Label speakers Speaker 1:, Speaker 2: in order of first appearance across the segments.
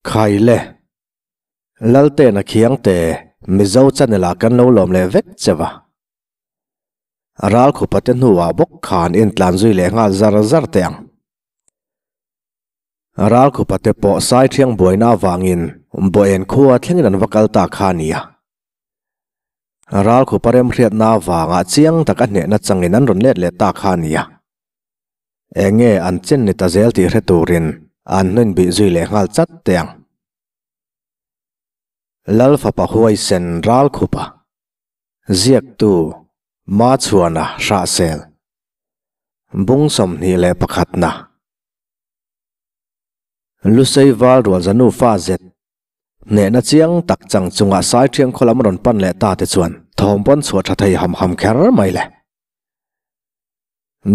Speaker 1: Khaile. Laltena Khiangte, Mizo channel ah kan lo lawm leh vek che va. Ralkhupa te hnuah bawk khan intlan zui leh nghal zar zar teh ang. Ralkhupa te pawh Saithiang buaina avangin Bawihen khua thlengin an va kal ta kha a nia. Ralkhupa remhriatna avanga chiang taka hnehna changin an rawn let leh ta kha a nia. Eng nge an chen ni ta zel tih hre turin an hnuin bih zui leh nghal chat teh ang. Lal fapa huaisen Ralkhupa Ziaktu Machhuana Hrahsel Bung 21 na Lusei val rualza nufa zet Hnehna chiang tak chang chunga Saithiang khaw lam rawn pan leh ta te chuan thawm pawn chhuah tha thei ham ham kher mai le.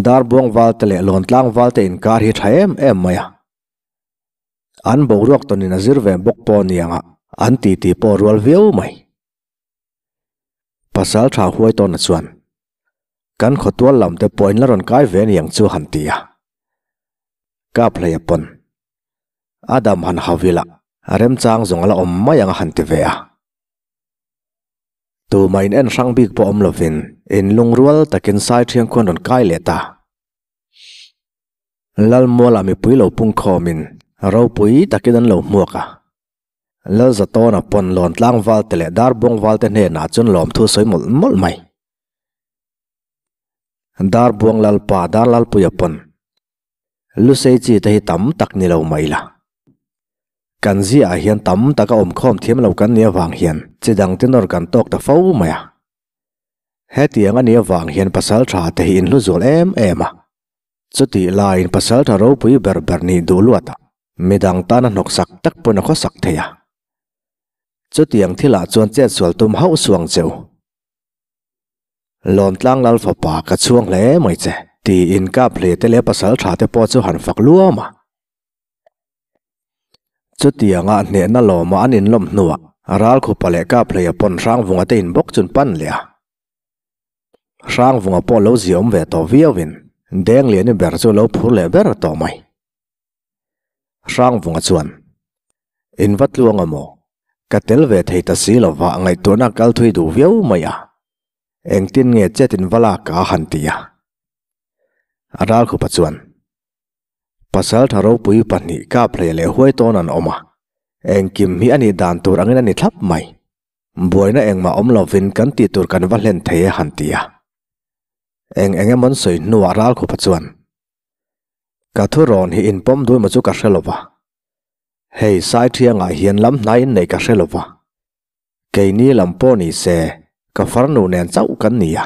Speaker 1: Darbuang valte leh Lawntlang valte inkar hi tha em em mai a. An boruak tawnin a zir ve bawk pawh nianga an titi pawh rual viau mai. Pasal tha huai tawna chuan kan khawtual lam te pawh in la rawn kai ve niang chu han ti a. Kap hlei a pawn. Adam han hau ila, a remchang zawng a la awm mai ang a han ti ve a. Tumah in en hrang bik pawh awm lovin in lungrual takin Saithiang khuan rawn kai leh ta. Lalmualah mipui lo pungkhawmin ropui takin an lo hmuak a. Lalzatawna pawn lawn tlangvalte leh Darbawngvalte hnenah chuan lawmthu sawi mawlh mawlh mai. Darbuang Lalpa Darlalpuia pawn Lusei chi te hi tam tak ni lo mai la. Kan ziah ah hian tam tak a awm khawm thiam lo kan nih avang hian chi dang te nawr kan tawk ta fo mai a. Hetiang a nih avang hian pasal tha te hi in hlu zual em em a. Chutih laiin pasal tha ropui ber ber nih duh luat a, midang tana hnawksak tak pawn a khawsak thei a. Chutiang thilah chuan chetsual tum hauh suang che u. Lawntlang Lal fapa ka chhuang hle mai che, tiin kap hle te leh pasal tha te pawh chu han fak luam a. Chutianga hnehna lawma an inlawm hnuah Ralkhupa leh Kaphleia pawn Hrangvunga te in bawk chun pan leh a. Hrangvunga pawh lo ziaawm ve tawh viauin Dengliani ber chu lo phur leh ber tawh mai. Hrangvunga chuan, In va tluang a maw? Ka tel ve thei ta si lova ngaihtuahna kal thui duh viau mai a. Engtin nge chet in va lak a han ti a. A ralkhupa chuan, Pasaltha ropui pahnih Kaphlei leh Huaitawn an awm a, engkim hi a nih dan tur angin a ni thlap mai. Buaina engmah awm lovin kan tih tur kan va hlen thei e han ti a. Eng eng emaw an sawi hnuah ralkhupa chuan, Ka thurawn hi inpawm dui maw chu ka hre lo va. Hei Saithiangah hian lam hnai in neih ka hre lo va. Keini lam pawh ni se, ka farnu nen chauh kan ni a.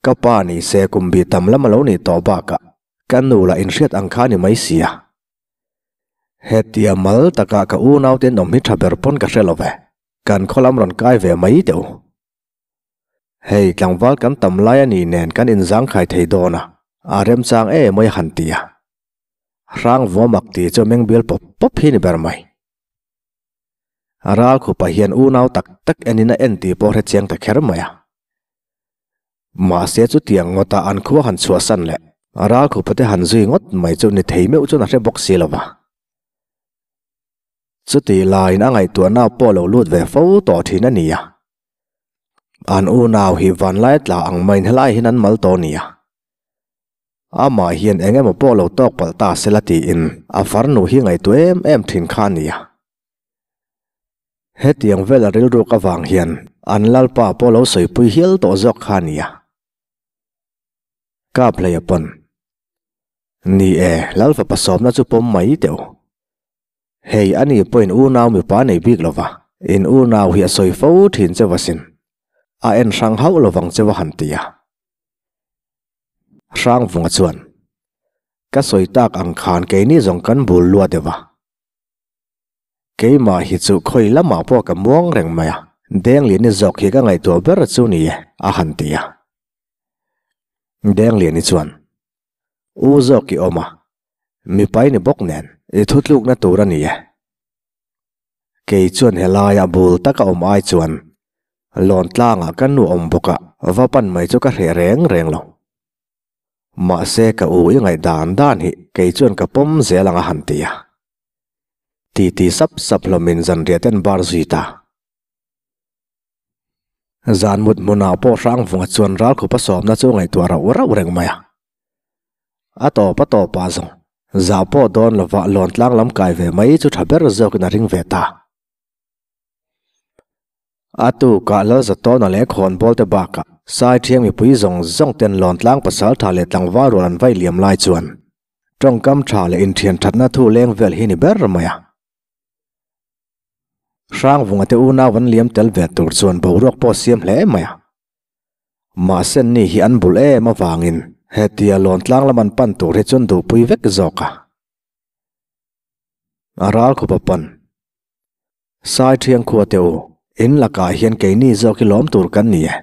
Speaker 1: Ka pa ni se kum bi tam lam a lo nih tawh bakah ka nu lah inhriat ang kha a ni mai si a. Hetia mal takah ka unaute in awm hi tha ber pawn ka hre lo ve. Kan khaw lam rawn kai ve mai teh u. Hei tlangval kan tam lai a nih nen kan inzangkhai thei dawn a, a remchang em mai a han ti a. Hrang vuamak tih chu meng bial pawp pawp hi ni ber mai. A ral khupa hian unau tak tak enin a en tih pawh hre chiang ta kher mai a. Mahse chutiang ngawta an khua han chhuahsan leh a ral khupa te han zui ngawt mai chu ni thei meuh chuan a hre bawk si lo va. Chutih laiin a ngaihtuahna pawh lo lut ve fo tawh thin a ni a. An unau hi vanlai tla ang maiin helai hian an mal tawh nia. Amah hian eng emaw pawh lo tawk palh ta sela tiin a farnu hi ngaihtuah em em thin kha a nia. Hetiang vela rilruk avang hian an lalpa pawh lo sawipui hial tawh zawk kha a nia. Kap hleia pawn, Ni e, lal fapa sawmna chu pawm mai teh u. Hei a ni pawhin unau mipa nei bik lo va, in unau hi a sawi fo thin che va sin. A en hrang hauh lo vang che va han ti a. Hrangvunga chuan, Ka sawi tak ang khan keini zawng kan bul lua deuh va. Keimah hi chu khawi lamah pawh ka muang reng mai a, Dengliani zawk hi ka ngaihtuah ber chu ni e, a han ti a. Dengliani chuan, U zawk i awm a, mipai ni bawk nen i thutlukna tur a ni e. Kei chuan helaia bul taka awm ai chuan lawn tlangah ka nu awm bawk a, va pan mai chu ka hreh reng reng lo. Mahse ka u i ngaih dan dan hi kei chuan ka pawm zel ang a han ti a. Titi sap sap hlawmin zanriah te an bar zui ta. Zan mut hmunah pawh Hrangvunga chuan ralkhupa sawmna chu ngaihtuah rauh rauh reng mai a. A tawp a tawpah zawng zah pawh dawn lova lawn tlang lam kai ve mai chu tha ber zawkin a ring ve ta. A tukah Lalzatawna leh khawnbawl te bakah Sai thiang mipui zawng zawng ten lawn tlang pasal tha leh tlangval rual an vai liam lai chuan tawngkam tha leh inthian thatna thu leng vel hi ni ber mai a. Hrangvunga te unau an liam tel ve tur chuan boruak pawh a siam hle mai a. Mahse ni hi an bul em avangin hetia lawn tlang lam an pan tur hi chuan duhpui vek zawk a. A ral khawp a pan. Sai thiang khua te u, in lakah hian keini zawk hi lawm tur kan ni e.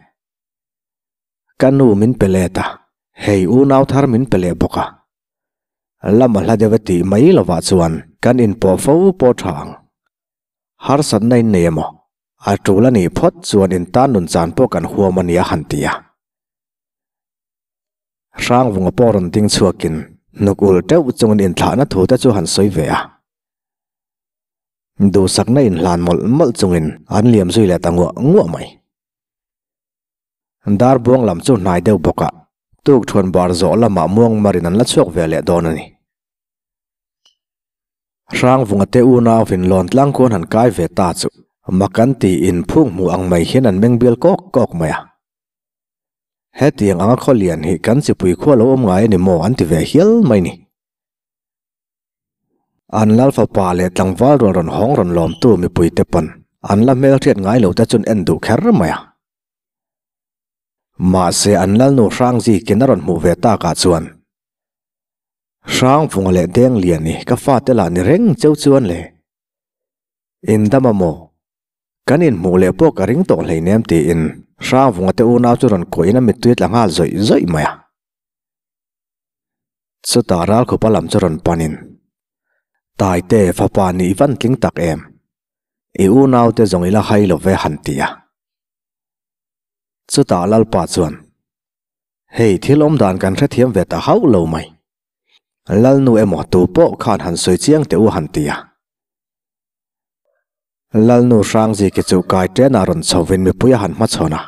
Speaker 1: Ka nu min pe let a, hei unau thar min pe leh bawk a. Lama hla deuh e tih mai lovah chuan kan inpawh fo pawh tha ang. Harsatna in nei emaw? A tul a nih phawt chuan in tan nun chan pawh kan huam a nia han ti a. Hrangvunga pawh rawn ding chhuakin hnuk ulh teuh chungin inthlahna thu te chu han sawi ve a. Duhsakna inhlan mawlh mawlh chungin an liam zui leh ta nguah nguah mai. Dar buang lam chu hnai deuh bawk a, tuk thuan bar zawh lamah muang marin an la chhuak ve leh dawn a ni. Hrangvunga te unau in lawn tlang khuan han kai ve ta chu mak an tiin phung hmuh ang mai hian an meng bial kawk kawk mai a. Hetiang anga khaw lian hi kan chipui khua lo awm ngai a ni maw an ti ve hial mai ni. An lal fapa leh tlangval rual rawn hawng rawn lawmtu mipuite pawn an la hmelhriat ngai lo te chuan en duh kher mai a. Mahse an lalnu Hrangzikin a rawn hmuh ve takah chuan Hrangvunga leh Dengliani ka fate lah ni reng cheu chuan le. Indam a maw? Kan inhmuh leh pawh ka ring tawh hleinem tiin Hrangvunga te unau chu rawn kuahin a mittui tla nghal zawih zawih mai a. Chutah ralkhupa lam chu rawn panin, Taite, fapa nih i van tling tak em? I unaute zawng ila hai lo ve han ti a. Chutah Lalpa chuan, Hei thil awmdan kan hrethiam ve ta hauh lo mai. Lalnu emaw tu pawh khan han sawi chiang teh u han ti a. Lalnu Hrangziki chu kai ṭenah rawn chhovin mipui a han hmachhawn a.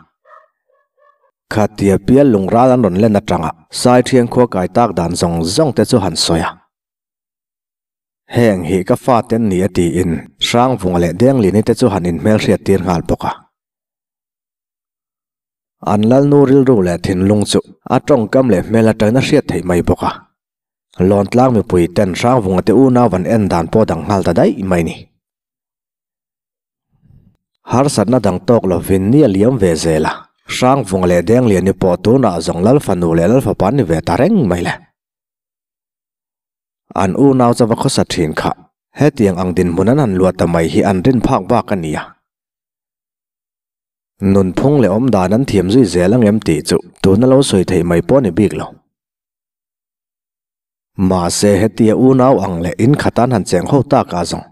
Speaker 1: Khatia pial lungral an rawn len aṭanga Saithiang khua kai tak dan zawng zawng te chu han sawi a. Heng hi ka fate an ni a tiin Hrangvunga leh Denglini te chu han inhmelhriat tir nghal bawk a. An Lalnu rilru leh thinlung chu a ṭawngkam leh hmel aṭangin a hriat theih mai bawk a. Lawntlang mipui ten Hrangvunga te unau an en dan pawh dang nghal ta daih mai ni. Harsatna dang tawk lovin ni a liam ve zel a, Hrangvunga leh Dengliani pawh tunah zawng Lalfanu leh Lalfapa an ni ve ta reng mai le. An unau chava khawsa thin kha hetiang ang dinhmun an han luah ta mai hi an rin phak bak a ni a. Nunphung leh awmdan an thiam zui zel angem tih chu tuna lo sawi theih mai pawh a ni bik lo. Mahse hetia unau ang leh in khatan han cheng ho tak a zawng.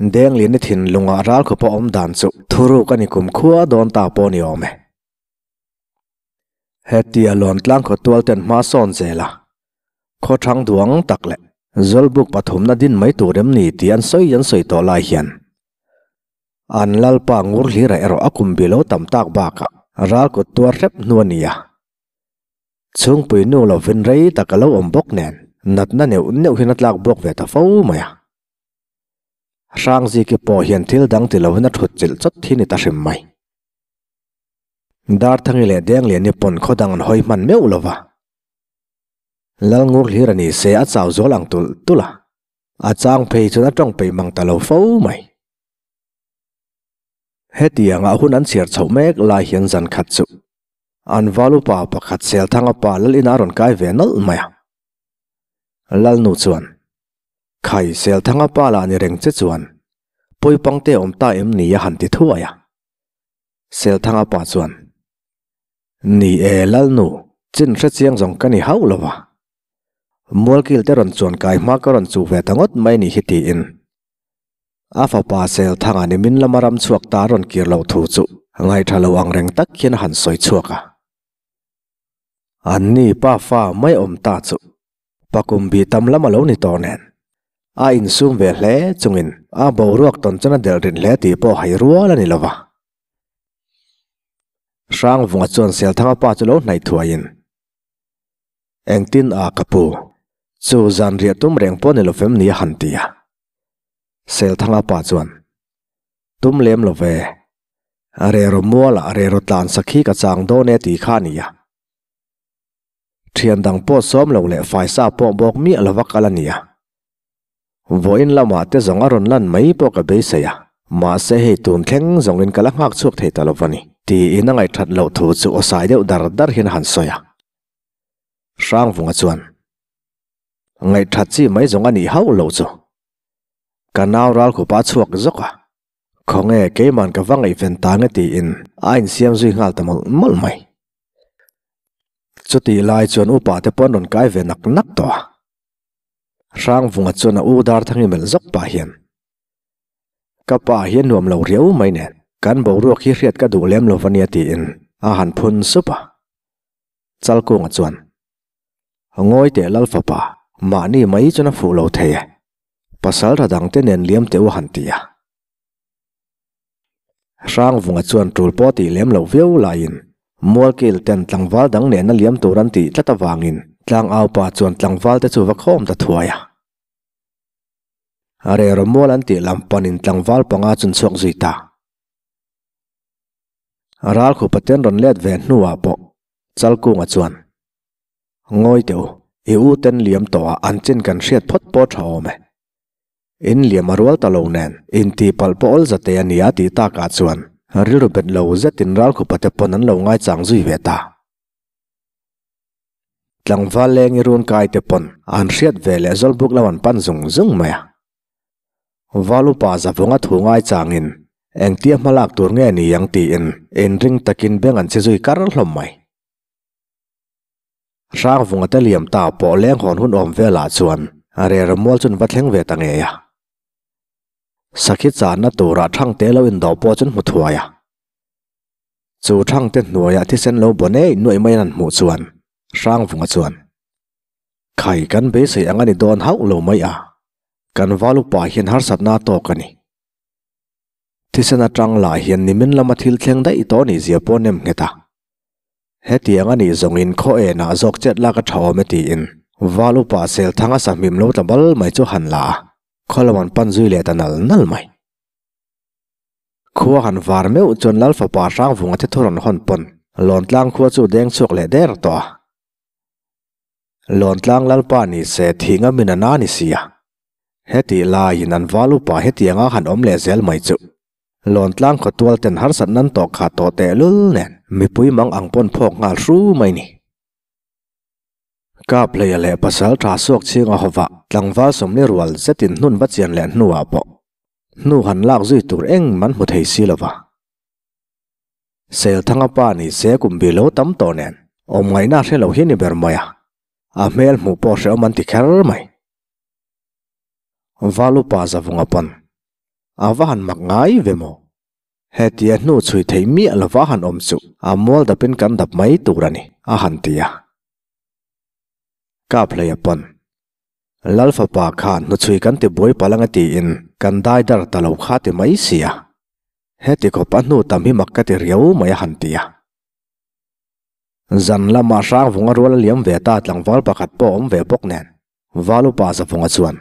Speaker 1: Dengliani thinlungah ralkhupa awm dan chu thuruk a ni kum khua dawn ta pawh ni awm e. Hetia Lawntlang khaw tual ten hma sawn zel a, khaw thang duang tak leh Zawlbuk pathumna din mai tur em ni tih an sawi an sawi tawh lai hian an Lalpa ngur hlira erawh a kum bi lo tam tak bakah ralkut tuar hrep hnu a ni a. Chhungpui nu lovin rei tak a lo awm bawk nen natna neuh neuh hian a tlak buak ve ta fo mai a. Hrangziki pawh hian thil dang ti lovin a thut chilh chawt hi ni ta hrim mai. Darthangi leh Dengliani pawn khaw dang an hawi hman meuh lo va. Lalngur hlir a ni se a chau zual ang tulh tulh a, a chang phei chuan a tawng peih mang ta lo fo mai. Hetianga hun an chhiar chhoh mek lai hian zan khat chu An val upa pakhat Selthanga pa lal inah a rawn kai ve nawlh mai a. Lalnu chuan, Khai, Selthanga pa lah ni reng che chuan, Pawipangte awm ta em ni a han ti thuai a. Selthanga pa chuan, Ni e, Lalnu, chin hre chiang zawng ka ni hauh lo va. Mualkil te rawn chuan kai hma ka rawn chuh ve ta ngawt mai ni hi tiin A fapa Selthanga ni min lama ram chhuak ta rawn kir loh thu chu ngaihṭha lo ang reng tak hian a han sawi chhuak a. Anni pa fa mai awm ta chu pakum bi tam lam a lo ni tawh nen. A insum ve hle chungin a boruak tawn chuan a delh rin hle tih pawh hai rual a ni lo va. Hrangvunga chuan Selthanga pa chu lo hnaih thuaiin, Engtin a ka pu, chu zan riah tum reng pawh ni lo fem ni a han ti a. Selthanga pa chuan, Tum lem lo ve, rero mualah rero tlan sakhi ka chang dawn e tih kha a ni a. Thian dang pawh sawm lo leh faisa pawh bawk miah lova kal a ni a. Vawiin lamah te zawng a rawn lan mai pawh ka beisei a, mahse hei tun thleng zawngin ka la nghak chhuak thei ta lo va ni, tiin a ngaihthat loh thu chu aw sai deuh dar dar hian a han sawi a. Hrangvunga chuan, Ngaihthat chi mai zawng a nih hauh loh chu. Ka nau ralkhupa a chhuak zawk a, Khawnge keiman ka va ngaihven ta nge tiin a insiam zui nghal ta mawlh mawlh mai. Chutih lai chuan upa te pawh an rawn kai ve nak nak tawh a. Hrangvunga chuan a u Darthangi melh zawk pah hian, Ka pa hi a nuam lo riau mai nen, kan boruak hi hriat ka duh lem lo va nia tiin a han phun sup a. Chalkunga chuan, Ngawi teh Lal fapa, mahni mai chuan a fuh lo thei e. Pasal ra dangte nen liam teh u han ti a. Hrangvunga chuan tul pawh tih lem loh viau laiin Mualkil ten tlangval dang nena liam tur an tih tlat avangin Tlangaupa chuan tlangval te chu va khawm ta thuai a. Rero mual an tih lam panin tlangval panga chun chhuak zui ta. Ralkhupa ten rawn let ve hnuah pawh Chalkunga chuan Ngawi teh u, i u ten liam tawh ah an chin kan hriat phawt pawh tha awm e. In liam a rual ta lo nen, in tih palh pawh awl zate a nia tih tak ah chuan rilru bet lo zet in ralkhupa te pawn an lo ngaichang zui ve ta. Tlangval leng i run kai te pawn an hriat ve leh zawlbuk lo an pan zung zung mai a. Val upa zavunga thu ngaichang in engtia hmalak tur nge ni ang tiin inring takin beng an che zui kar hlawm mai. Hrangvunga te liam ta pawh leng hawn hun awm velah chuan rera mual chun va thleng ve ta ngei a. Sakhi channa turah Thangte lo indawh pawh chun hmu thuai a. Chu Thangte hnuaiah thisen lo baw nei nuaih mai an hmuh chuan Hrangvunga chuan, Khai kan beisei ang a ni dawn hauh lo mai a, kan val upa hian harsatna a tawk a ni. Thisen atang lah hian nimin lama thil thleng daih tawh nih zia pawh nem nghet a. Hetiang a nih zawngin khaw enah zawk chet lak a tha awm e tiin Val upa Selthanga sahmim lo tla bal mai chu han la a, khaw lam an pan zui leh ta nal nal mai. Khua han var meuh chuan Lal fapa Hrangvunga te thu rawn hawn pawn Lawntlang khua chu deng chhuak leh der tawh a. Lawntlang Lalpa ni se thing a min a na ni si a. Hetih laiin an Val upa hetianga han awm leh zel mai chu Lawntlang khawtual ten harsat nan tawh kha tawh tehlul nen mipui mang ang pawn phawk nghal hru mai ni. Kaphleia leh pasal tha suak chhing a hawva tlangval sawmli rual zetin hnun va chian leh hnuah pawh hnu han lak zui tur eng man hmu thei si lova. Selthanga pa ni se kum bi lo tam tawh nen awm ngaihna hre lo hi ni ber mai a, a hmel hmuh pawh hrehawm an ti kher mai. Valupa zavunga pawn A va han mak ngai ve maw? Hetia hnu chhui theih miah lova han awm chu a mual dapin kan dap mai tur a ni, a han ti a. Kaphleia pawn, Lal fapa khan hnuchhui kan ti buai palh ang e tiin kan dai dar ta lo kha ti mai si a. Heti khawp a hnu tam hi mak ka ti riau mai a han ti a. Zan lama Hrangvunga rual a liam ve ta tlangval pakhat pawh a awm ve bawk nen, Valupa Zavunga chuan,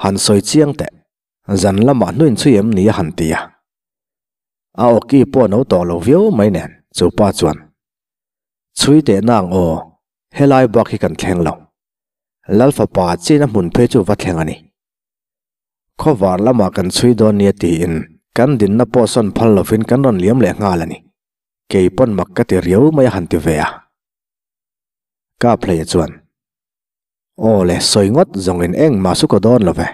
Speaker 1: Han sawi chiang teh, zan lamah hnuin chhui em ni a han ti a. A awki pawh no tawh lo viau mai nen chu pa chuan, Chhui teh nang aw, helai bak hi kan thleng lo. Lal fapa chin a hmun phei chu va thleng a ni. Khawvar lamah kan chhui dawn nia tiin kan dinna pawh sawn phal lovin kan rawn liam leh nghal a ni. Kei pawn mak ka ti riau mai a han ti ve a. Kaphleia chuan, Aw le, sawi ngawt zawngin engmah su ka dawn lo ve,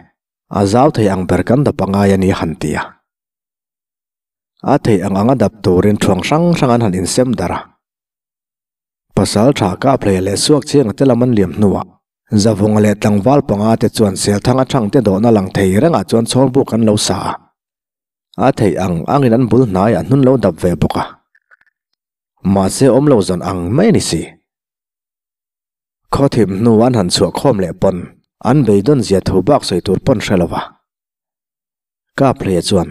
Speaker 1: a zau thei ang ber kan dap angai a ni han ti a. A thei ang anga dap turin thuang hrang hrang an han insem darh a. Pasal tha Kaphleia leh Suak Chianga te lam an liam hnuah Zavunga leh tlangval panga te chuan Selthanga thangte dawhna lang thei rengah chuan chhawlbuk an lo sa a. A thei ang angin an bul hnaiah hnun lo dap ve bawk a. Mahse awm lo zawn ang mai a ni si. Khaw thim hnu an han chhuah khawm leh pawn An beidawn zia thu bak sawi tur pawn hre lova. Kaphleia chuan,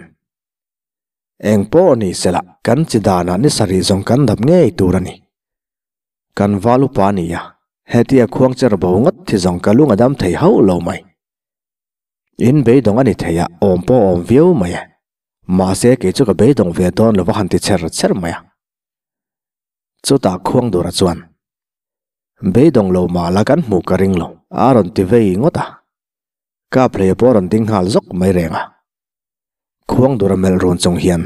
Speaker 1: Eng pawh ni sela, kan chi danah ni sarih zawng kan dap ngei tur a ni. Kan val upa a ni a, hetia khuang cher bo ngawt hi zawng ka lung a dam thei hauh lo mai. In beidawng a ni thei a, awm pawh a awm viau mai e. Mahse kei chu ka beidawng ve dawn lo va han ti cher cher mai a. Chutah khuang dura chuan, Beidawng lo mah la kan hmuh ka ring lo, a rawn ti vei ngawt a. Kap hleia pawh a rawn ding nghal zawk mai reng a. Khuang dura melh run chung hian,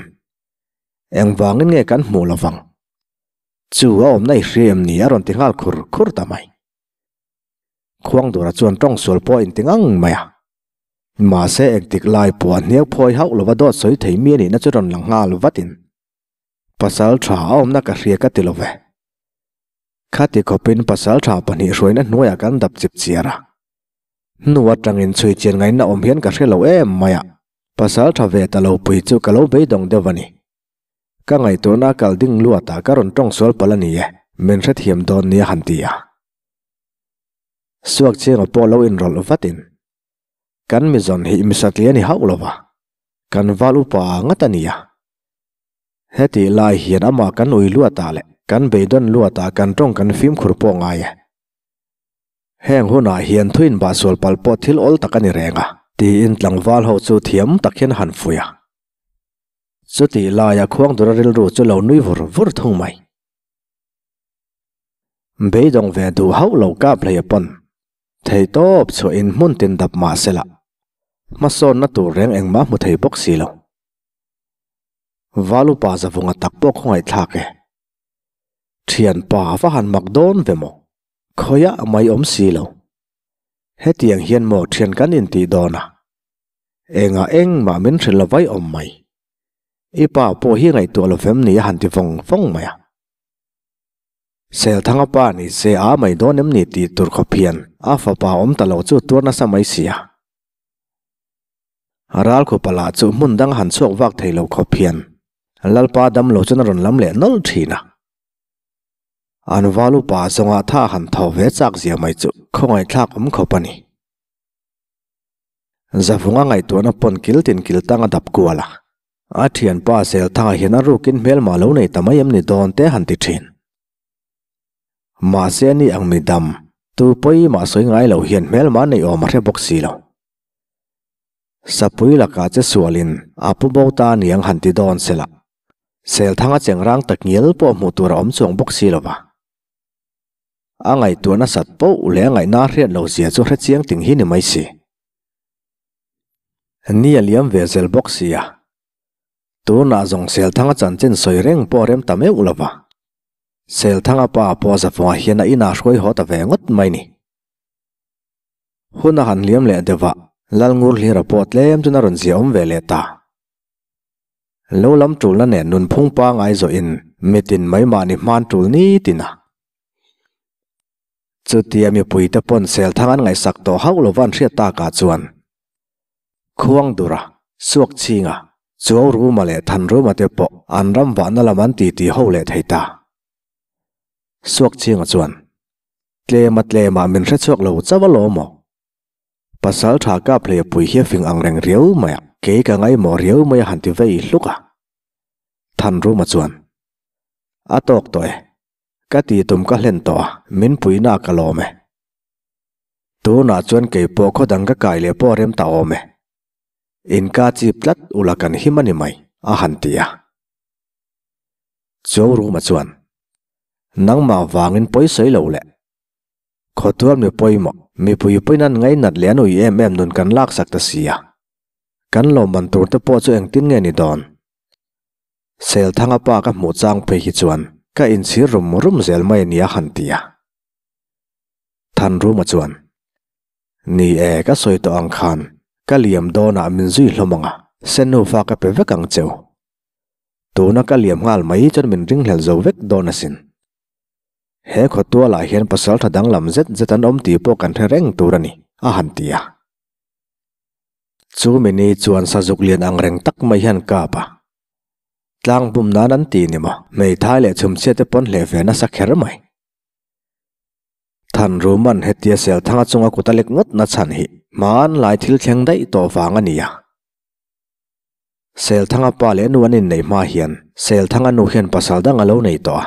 Speaker 1: Engvangin nge kan hmuh lo vang? Chu a awmna i hria em ni? a rawn ti nghal khur khur ta mai. Khuang dura chuan tawng sual pawh a inti ngang mai a. Mahse engtik lai pawh a hniak phawi hauh lova dawt sawi thei mi a nihna chu rawn lang nghal vatin, Pasal tha a awmna ka hria ka ti lo ve. Khati khawpin pasal tha pahnih hruaina hnuaiah kan dap chip chiar a. Hnu atangin chhui chian ngaihna awm hian ka hre lo em mai a, pasal tha ve ta lo pui chu ka lo beidawng deuh a ni. Ka ngaihtuahna a kal ding luatah ka rawn tawng sual palh a ni e, min hrethiam dawn nia han ti a. Suak chianga pawh lo inrawlh vatin, Kan mizawn hi misatli a ni hauh lo va, kan val upa ngat a ni a. Hetih lai hian amah kan ui luatah leh kan beidawn luatah kan tawng kan fimkhur pawh ngai e. Heng hunah hian thuin bah sual palh pawh thil awl tak a ni reng a, tiin tlangval ho chu thiam tak hian a han fuih a. Chutih laia khuangdura rilru chu lo nui vur vur thung mai. Beidawng ve duh hauh lo kap hlei a pawn. Theihtawp chhuahin hmun tin dap mah sela, hmasawnna tur reng engmah hmu thei bawk si lo. Valupa zavunga tak pawh khawngaihthlak e. Thianpa a va han mak dawn ve maw? Khawiah mai awm si lo. Hetiang hian maw thian kan intih dawn a? Engah engmah min hrilh lo vai awm mai. I pa pawh hi ngaihtuah lo vem ni a han ti vawng vawng mai a. Selthanga pa ni se a mai dawn em ni tih tur khawp hian a fapa awm ta lo chu tuar nasa mai si a. Ral khupa lah chu hmun dang han chhuak vak thei lo khawp hian Lalpa dam lo chuan a rawn lam leh nawlh thin a. An val upa zawnga tha han tho ve chak zia mai chu khawngaihthlak awm khawp a ni. Zavunga ngaihtuahna pawn kil tin kil tang a dap kual a. A thianpa Selthanga hian a rukin hmelmah lo nei ta mai em ni dawn te han ti thin. Mahse ani ang mi dam, tu pawimah sawi ngai lo hian hmelmah nei awm a hre bawk si lo. Sapui lakah che sualin a pu bo ta aniang han ti dawn sela, Selthanga chengrang tak ngial pawh hmuh tur a awm chuang bawk si lova. A ngaihtuah nasat poh leh a ngaihna a hriat lo zia chu hre chiang ting hi ni mai si. Ni a liam ve zel bawk sia. Tunah zawng Selthanga chanchin sawi reng pawh a rem ta meuh lova. Selthanga pa pawh Zafawngah hian a inah hruai haw ta ve ngawt mai ni. Hun a han hliam leh deuh a, Lalngur hlira pawh tlem chuan a rawn zia awm ve leh ta. Lo lam tulna nen nunphung pangai zawhin mitin mai mahni hman tul ni tin a. Chutia mipuite pawn Selthang an ngaihsak tawh hauh lova an hriat takah chuan Khuangdura, Suakchhinga, Chuauruma leh Thanruma te pawh an ram vahna lam an titi ho leh thei ta. Suakchhinga chuan Tlema tlemah min hre chhuak lo chauh alawm aw. Pasal tha kap hlei a pui hi a fing ang reng riau mai a, kei ka ngaimawh riau mai a han ti vei hluk a. Thanruma chuan, A tawk tawh e, ka ti tum ka hlen tawh a, min puina ka lawm e. Tunah chuan kei pawh khaw dang ka kai leh pawh a rem ta awm e. Inka chip tlat ula kan him a ni mai, a han ti a. Chawruma chuan, Nangmah vangin pawi sawi lo le. Khawtual mi pawimawh, mipui pawhin an ngainat leh an ui em em nun kan laksak ta si a. Kan lawmman tur te pawh chu engtin nge ni dawn? Selthanga pa ka hmuh chang phei hi chuan ka inchhir rum rum zel mai a nia han ti a. Thanruma chuan, Ni e, ka sawi tawh ang khan ka liam dawnah min zui hlawm ang a, Sennufa ka pe vek ang cheu. Tuna ka liam nghal mai chuan min ringhlel zo vek dawn asin. He khawtualah hian pasal tha danglam zet zet an awm tih pawh kan hre reng tur a ni, a han ti a. Chu mini chuan sazuk lian ang reng tak mai hian kap a. Tlang bum nan an ti ni maw, hmeithai leh chhumchhia te pawn hleh ve nasa kher mai. Thanruma'n hetia Selthanga chunga kut a lek ngawt na chhan hi hmanlai thil thleng daih tawh vang a ni a. Selthanga pa leh nu an inneih hma hian Selthanga nu hian pasal dang a lo nei tawh a.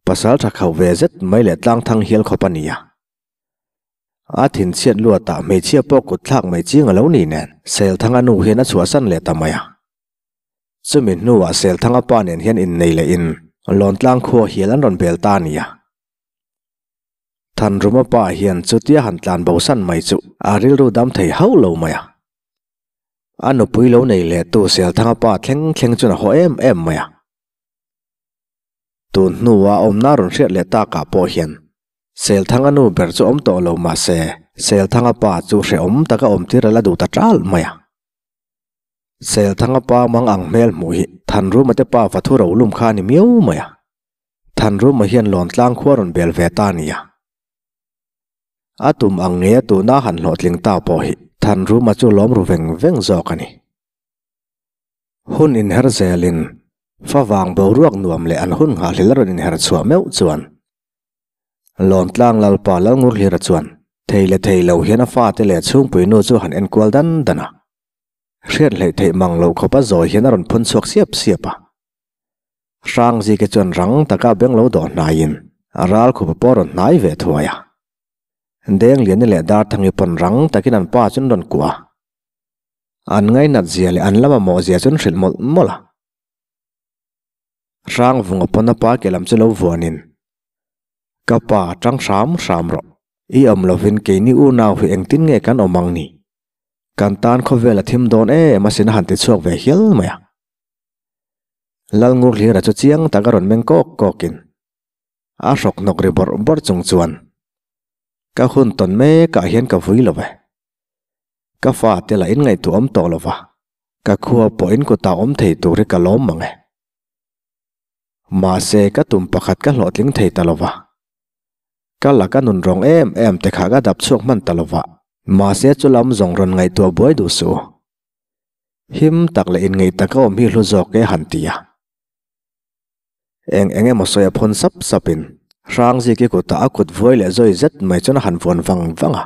Speaker 1: Pasal tha khauh ve zet mai leh tlangthang hial khawp a ni a. A thinchhiat luatah hmeichhia pawh kut thlak mai ching a lo ni nen Selthanga nu hian a chhuahsan leh ta mai a. Chumi hnuah Selthanga pa nen hian innei leh in Lawntlang khua hial an rawn bel ta a nia. Thanruma pa hian chutia han tlan bosan mai chu a rilru dam thei hauh lo mai a. A nupui lo nei leh tu Selthanga pa thleng thleng chuan a haw em em mai a. Tun hnua awmna rawn hriat leh takah pawh hian Selthanga nu ber chu awm tawh lo mah se Selthanga pa chu hrehawm taka awmtir a la duh ta ṭal mai a. Selthanga pa mang ang hmel hmuh hi Thanruma te pa va thu ro lum kha a ni miau mai a. Thanruma hian Lawntlang khua rawn bel ve ta a ni a. A tum ang nge a tuna han hlawhtling ta pawh hi Thanruma chu lawm ru veng veng zawk a ni. Hun inher zelin favang boruak nuam leh an hun nghahhlel a rawn inher chhuah meuh chuan Lawntlang Lalpa Lalngurhlira chuan thei leh thei lo hian a fate leh chhungpui nu chu han enkual dan dan a. Hriat hleih theih mang loh khawp a zawi hian a rawn phun chhuak siap siap a. Hrangzike chuan rang taka beng lo dawh hnaiin a ral khupa pawh a rawn hnai ve thuai a. Dengliani leh Darthangi pawn rang takin an pa chu an rawn kuah a. An ngainat zia leh an la mamawh zia chu an hrilh mawlh mawlh a. Hrangvunga pawn a pa ke lam chu lo vuanin, Ka pa, tang hram hram rawh. I awm lovin keini unau hi engtin nge kan awm ang ni? Kan tan khawvel a thim dawn em asin a han ti chhuak ve hial mai a. Lalngurhlira chu chiang tak a rawn meng kawk kawkin a hrawk hnawk ri bawrh bawrh chung chuan ka hun tawn mekah hian ka vui lo ve. Ka fate lah in ngaihtuah awm tawh lo va, ka khua pawh in kutah awm thei tur hi ka lawm mang e. Mahse ka tum pakhat ka hlawhtling thei ta lo va. Ka laka nun rawng em em te kha ka dap chhuak hman ta lo va, mahse chu lam zawng rawn ngaihtuah buai duh suh. Him tak leh inngeih taka awm hi hlu zawk e han ti a. Eng eng emaw sawi a phawn sap sapin Hrangziki kutah a kut vuai leh zawi zet mai chuan a han vuan vang vang a.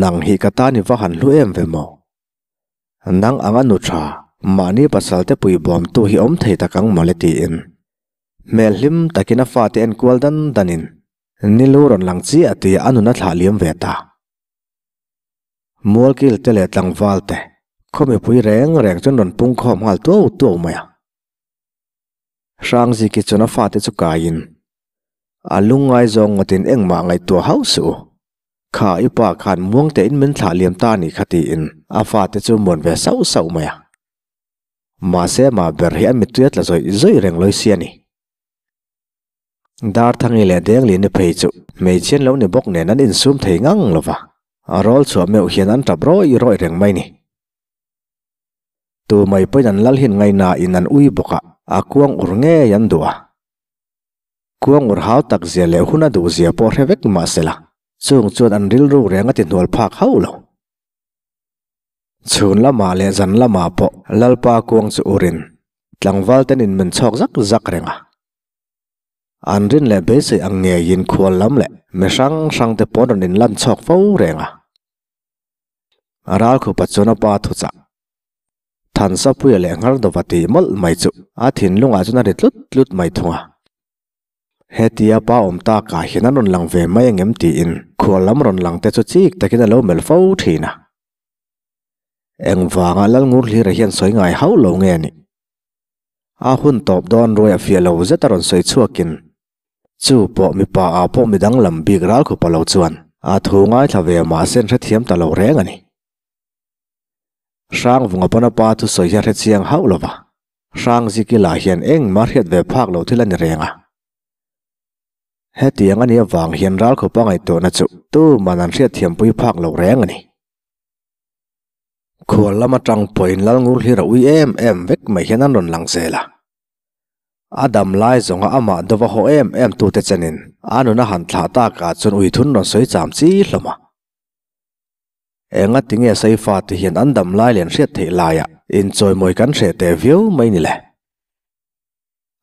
Speaker 1: Nang hi ka tan i va han hlu em ve maw? Nang anga nu tha, mahni pasal te pui bawmtu hi awm thei tak ang mawle tiin Hmel hlim takin a fate enkual dan danin Nilu rawn lang chiah tih a nun a thlah liam ve ta. Mualkil te leh tlangval te khaw mipui reng reng chuan rawn pung khawm nghal tuau tuau mai a. Hrangziki chuan a fate chu kaiin a lungngai zawng ngawtin engmah ngaihtuah hauh suh u. Kha i pa khan muang tein min thlah liam ta a nih kha tiin a fate chu muan ve sauh sauh mai a. Mahse mah ber hi a mittui a tla zawih zawih reng lawi si a ni. Darthangi leh Denglini phei chu hmeichhian lo ni bawk nen an insum thei ngang lo va, a rawl chhuah meuh hian an tap rawih rawih reng mai ni. Tu mai pawhin an lal hin ngaina in an ui bawk a, a kuang ur ngei an duh a. Kuang ur hau tak zia leh hun a duh zia pawh hre vek mahsela, chung chuan an rilru reng a ti hnual phak hauh lo. Chhun lamah leh zan lamah pawh Lalpa kuang chu urin tlangval ten in min chhawk zak zak reng a. An rin leh beisei ang ngeiin khual lam leh mi hrang hrang te pawn rawn in lan chhawk fo reng a. Ralkhupa chuan a pa thuchah Thansapuia leh Nghardova tih mawlh mai chu a thinlungah chuan a ri tlut tlut mai thung a. Hetia pa awm takah hian an rawn lang ve mai angem tiin khual lam rawn lang te chu chik takin a lo melh fo thin a. Engvanga Lalngurhlira hian sawi ngai hauh lo nge ni? A hun tawp dawn ruai a fiah lo zet a rawn sawi chhuakin chu pawh mipa ah pawh midang lam bik ral khupa lo chuan a thu ngaithla ve mahse an hrethiam ta lo reng a ni. Hrangvunga pawn a pa thusawi hi a hrechiang hauh lo va. Hrangzikila hian engmah hriat ve phak lo thil a ni reng a. Hetiang a nih avang hian ralkhupa ngaihtuahna chu tuman an hriatthiampui phak lo reng a ni. Khual lam atang pawhin Lalngurhlira ui em em vek mai hian an rawn lang zel a. A dam lai zawnga amah dova haw em em tute chenin a nun a han thlah takah chuan ui thun rawn sawi cham chi hlawm a. Enga tinge Saifa te hian an dam lai leh an hriat theih laiah inchawimawi kan hreh teh viau mai ni le.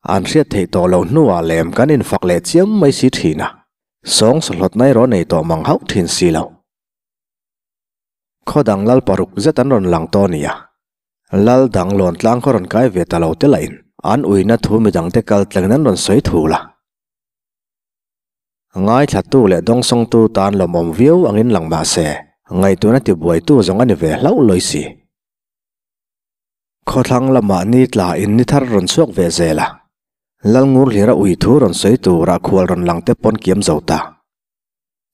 Speaker 1: An hriat theih tawh loh hnuah lem kan infak leh chiam mai si thin a, sawng sawhlawtna erawh nei tawh mang hauh thin si lo. Khaw dang lal paruk zet an rawn lang tawh a nia. Lal dang lawn tlang khaw rawn kai ve ta lo te lahin an uina thu midangte kal tlengin an rawn sawi thul a. Ngaithlatu leh dawngsawngtu tan lawmawm viau angin lang mah se, ngaihtuahna tibuaitu zawng a ni ve hlauh lawi si. Khawthlang lamah ni tla in ni thar rawn chhuak ve zel a, Lalngur hlira ui thu rawn sawi tura khual rawn lang te pawn kiam zo ta.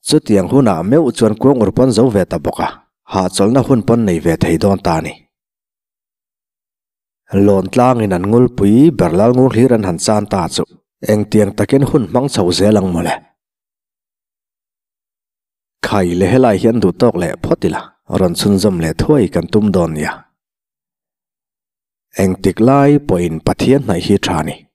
Speaker 1: Chutiang hunah meuh chuan kuang ur pawn zo ve ta bawk a, hahchawlhna hun pawn nei ve thei dawn ta a ni. Lawn tlangin an ngulpui ber Lalngur hlir an han chan ta chu engtiang takin hun hmang chho zel ang mawle. Khai le helai hian duh tawk leh phawt ila, rawn chhunzawm leh thuai kan tum dawn nia. Engtik lai pawhin Pathian hnaih hi tha ni.